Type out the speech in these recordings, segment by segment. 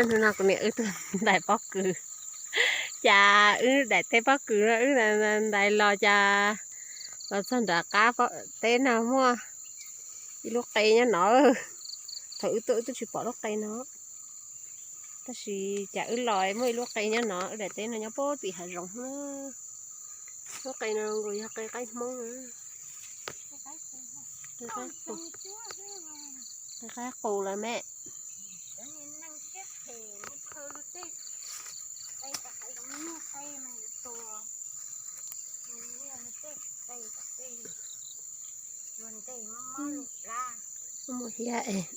Hnub no kuv niam wb tuaj ntais pob kws, cas wb daim teb pob kws no wb ntais los cas los txog nram qab teb no muaj ib lub qe nyob no. Thaum wb tuaj wb twb tsis pom lub qe no, tab sis cas wb los muaj ib lub qe nyob no, wb daim teb no nyob puag tim hav zoov na. Lub qe no nkaus yog qe qaib Hmoob, qe qaib qus lawm me. Mus hiab es,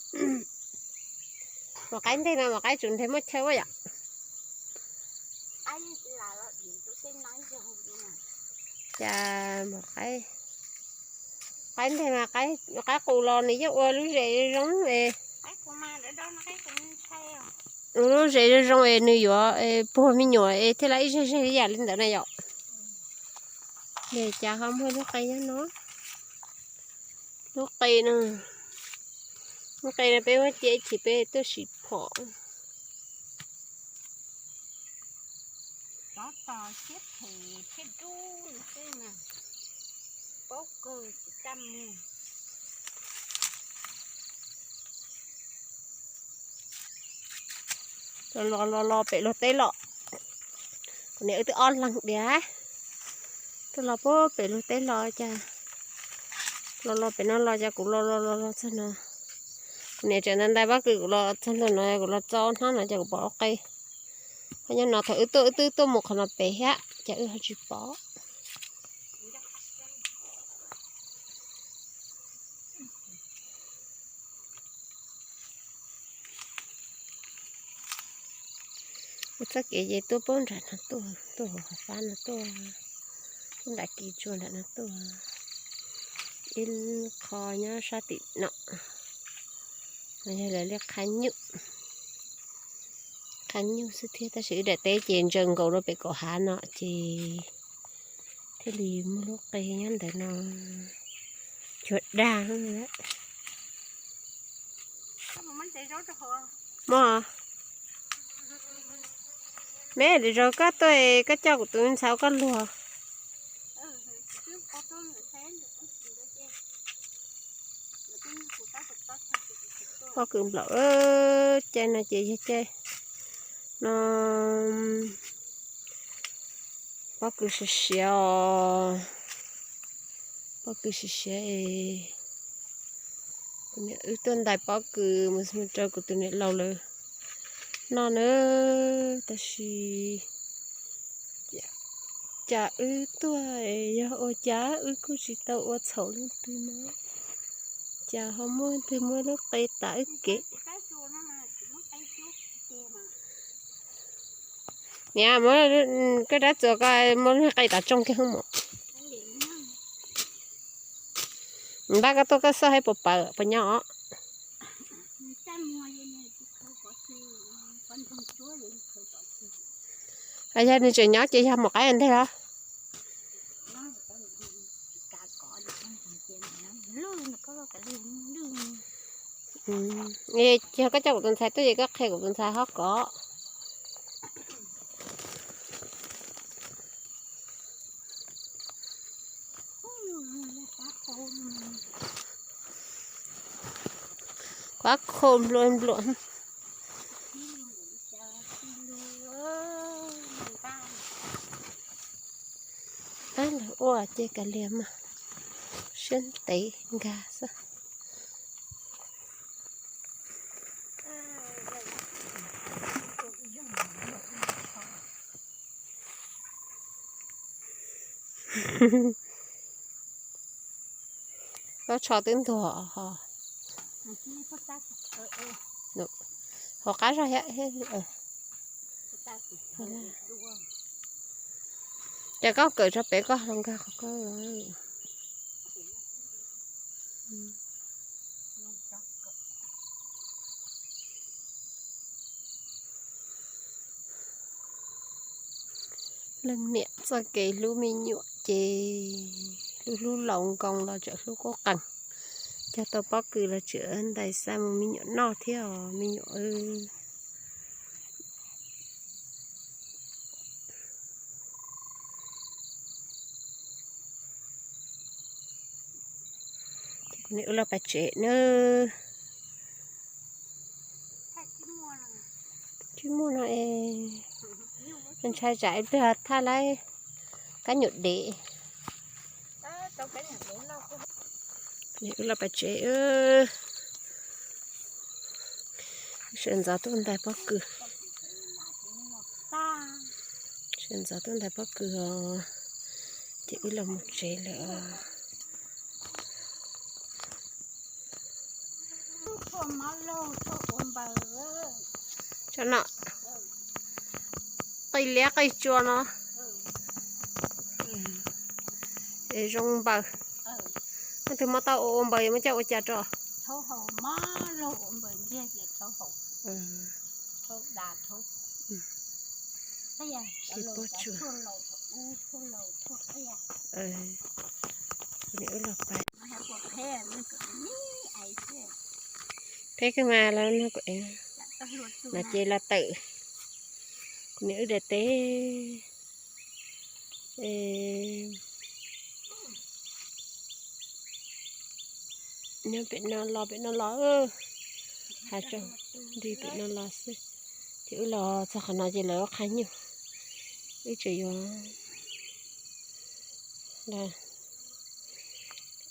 mus qaib nteg mas mus qaib tsum nteg muaj chaw ua yom. Cas mus qaib, qaib nteg mas qaib qus los nws yeej ua lub zes zoo zoo es, ua lub zes zoo zoo es nws yuav puag me nyuam es thiaj li ib zeg zeg ib yam li ntawd na yom. Ces cas ho muaj lub qe nyob no. Lub qe no, lub qe no peb muab cia ib chim peb tuaj sim phom. Rov tos siab phem thiab dub xwb mas, paub kawg tsis txaj muag. Los los los pem luag teb los, kuv niam wb twb ob leeg diam, twb los puag pem luag teb los cas, los los pem no los cas kuv los los los los txog no, kuv niam tseem ntais ntais pob kws kuv los txog ntua no kuv los txog hnab no ces kuv pom lub qe. Ho nyob no thaum wb tuaj wb twb tuaj mus qhov no pem thiab ces wb ho tsis pom. Ua txoj kev ces tuaj puag nram no tuaj, tuaj hauv qhov fab no tuaj, puag nram kis tsuas nram no tuaj. Ib qho nyob sab tim no, no yog lawv li qhab nyuj, qhab nyuj xwb thiab tab sis wb daim teb ces ntsaws nkaus rau pem kaum hav no ces thiaj li muaj lub qe nyob ntawd no. Cuag dag. Mog, me lwm zaus koj tuaj koj coj kuv tus ntxhais ua koj luag. Pob kws nplaum, caij no ces yog caij no, pob kws siav siav os, pob kws siav siav es. Kuv niam wb tuaj ntais pob kws mus rau kuv tus niam laus lawv noj na, tab sis cas wb tuaj yog ua cas wb kuj tsis tau ua txhaum leej twg na, cas ho muaj twg muab lub qe tav wb kev. Niam, muab koj rab txuas ko muab lub qe tav tsooj kiag hwb mus. Npaj koj tuaj koj xauj saib puas pawv puas nyob os. Yog nws tseem nyob ces yog mus qaib nteg los. Ces koj coj kuv tus ntxhais tuaj ces koj qhia kuv tus ntxhais ho kov. Qab khau nplua nplua. Ab, lawv ua ces kav liam mas siab ntev nkag xwb. Koj tsho twb ntuag ho. Hauv qab zog thiab. Ces koj kawm tso pem koj los nkag qhov koj. Leej niam txoj kev hlub me nyuam ces hlub hlub laus nkoos los tseem hlub qub qees. Cog tau pob kws los tseem ntais xa mus me nyuam noj thiab os me nyuam. Kuv niam wb los pais tsev nawb. Tsis muaj no es ntshai tsam ib pliag thaj lawm kab nyuam dev. Kuv niam wb los pais tsev. Sawv ntxov tuaj ntais pob kws. Sawv ntxov tuaj ntais pob kws os, ces wb los mus tsev lawm. Tso no, qij liab qij tsua no. Es zoo npaws. Leej twg muab tau ua ua npaws yuav muab coj ua cas rau? Niam wb los pais. Peb kawg mas los no kuv ev, no ces los tawm. Kuv niam wb daim teb. Nyob pem no los pem no los, hav zoov nti pem no los xwb. Ces wb los txog qhov no ces lawv ua qhab nyuj, wb tseem yuav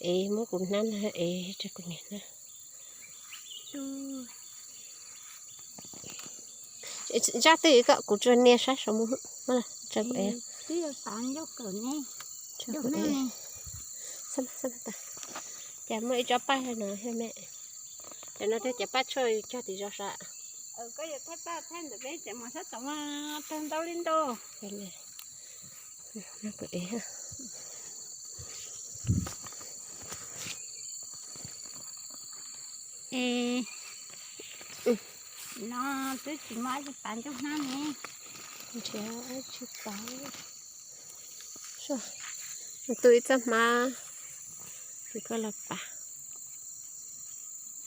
ev, muab kuv hnab no ev rau kuv niam na. Zaj twg kom kuv tsuas nias saib saum mus. Twb yog xav ncauj kawm ne. Cas muaj ib tsob paj no thiab me. Cov no thiab cov paj tshuaj cog tim zos sav. Koj yuav thaij paj thaij ntawm peb cov mos sab tod mas tag ntau li ntau. Es no twb tsis muaj dab tsi pav ncauj hnab ne. Nrhiav dab tsi pav. Tus ib txoj hmab, tus koj los pav.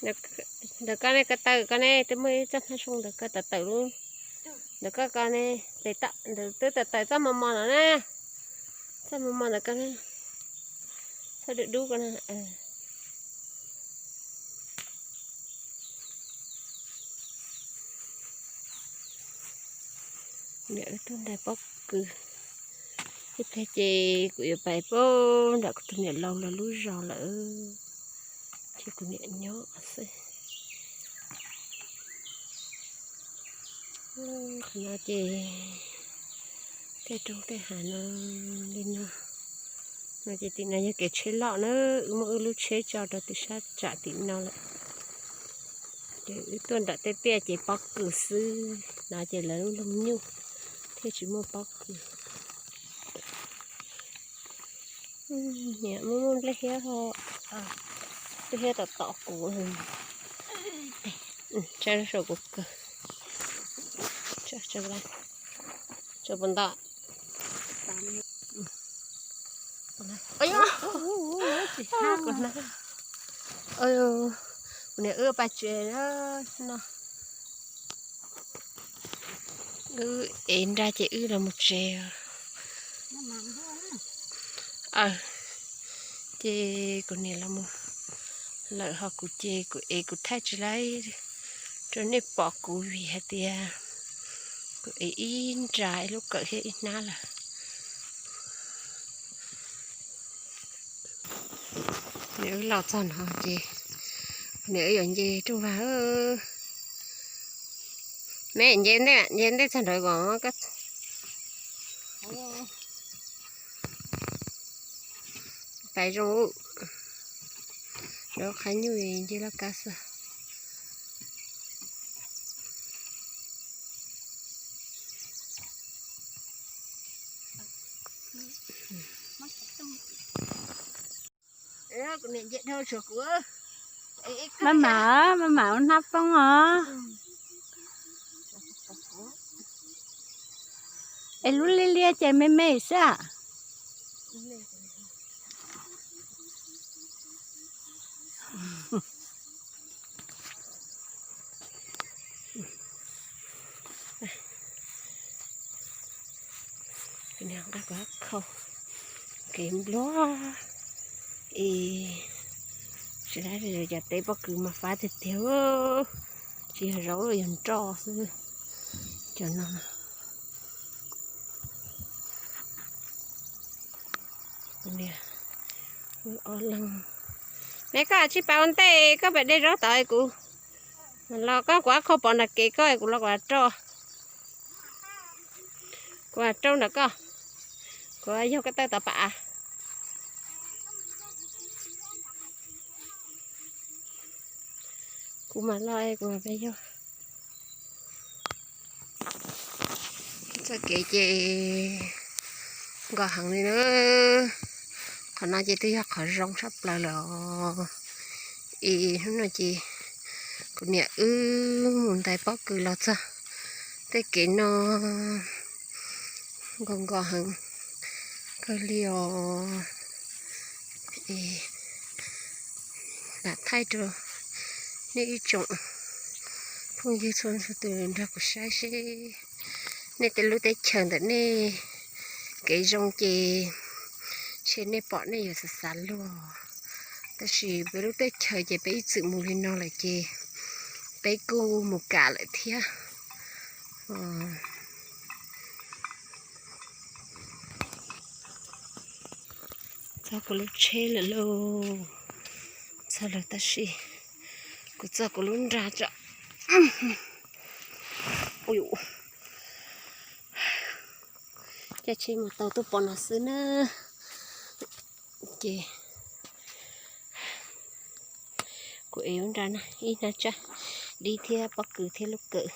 Ntawm koj ne, koj tawm koj ne, twb muaj ib txoj hmab zoo ntawm koj tawm tawm lub. Ntawm koj koj ne, pem toj ntawm twb tawm tawm txoj mos mos no na. Txoj mos mos ntawm koj na. Txoj dub dub koj na. Niam wb tuaj ntais pob kws, ib pliag ces kuv yuav pais puag nram kuv tus niam laus lawv lub zos lawm, ces kuv niam nyob xwb. Qhov no ces tej roob tej hav no li no. No ces tim no yog kev tsheb loj na, wb muab wb lub tsheb tso rau tim sab tsam tim no lawm. Ces wb tuaj nram tej tiaj ces pob kws xwb, no ces lawv lub loog nyuj thiaj tsis muaj pob kws. Niam muaj muaj nplej hiab ho, nplej hiab tom tom kuv. Tsa saum kuv kawg. Tsa puas nto? Kuv niam wb pais tsev no. Wb ev nra ces wb los mus tsev. Ces kuv niam los mus lawm ho kuv ces kuv ev kuv thaij tsis laib rau nej pom kuv vim hais tias kuv ev ib nra ib lub kawm thiab ib hnab lawm. Niam wb los txog no ces niam wb yuav nce rooj vag. Me nce ntej, nce ntej txog nraud kom pais zoo. Lawv qhab nyuj nce laj kab xwb. Maj mam, maj mam ua hnab poob os. Es lub liab liab ces me me xwb. Nqa kuv hab khau kev npluag es Tsis, cov teb pob kws mas fab tiag tiag, tsis yog zaub, yog nroj xwb. Cov no, ob leeg. Me koj tsis pab ua ntej, koj pab de zaub tod kuv los, koj kuv ab khau pov nram kev, koj kuv los kuv rau, kuv rau nram koj, kuv yog koj tawj tod pab av. Kuv mam los kuv mam pab yog. Txoj kev ces nkos heev li na. Qhov no ces twb yog qhov zoo tshaj plaws lawm os. Es hnub no ces kuv niam wb mus ntais pob kws los txog tej kev no nkos nkos heev kawg li os. Es lam thaij rau nej ib tsoom phooj ywg txhua txhua tus nrog kuv saib seb nej tej lub teb chaws ntawm nej kev zoo ces ntshe nej pom nej yuav xav xav luag. Tab sis peb lub teb chaws ces peb ib txwm mus li no lawm ces peb kuj mus kam lawm thiab. Txog kuv lub tsheb lawm lauj. Txog lawm tab sis kuv txog kuv lub nra tso. Caij tsheb mus tau tuaj pom no xwb na. Ces kuv ev lub nra no ib hnab tsaj dib thiab pob kws thiab lub kawm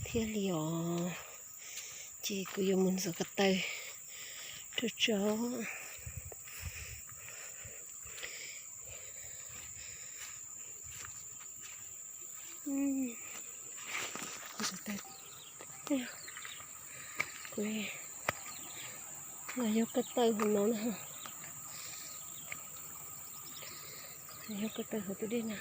thiab li os. Ces kuv yuav mus ntxuav ko taw rau tso. Kuv los yog ko taw hauv no na. Yog ko taw hauv tus dej na.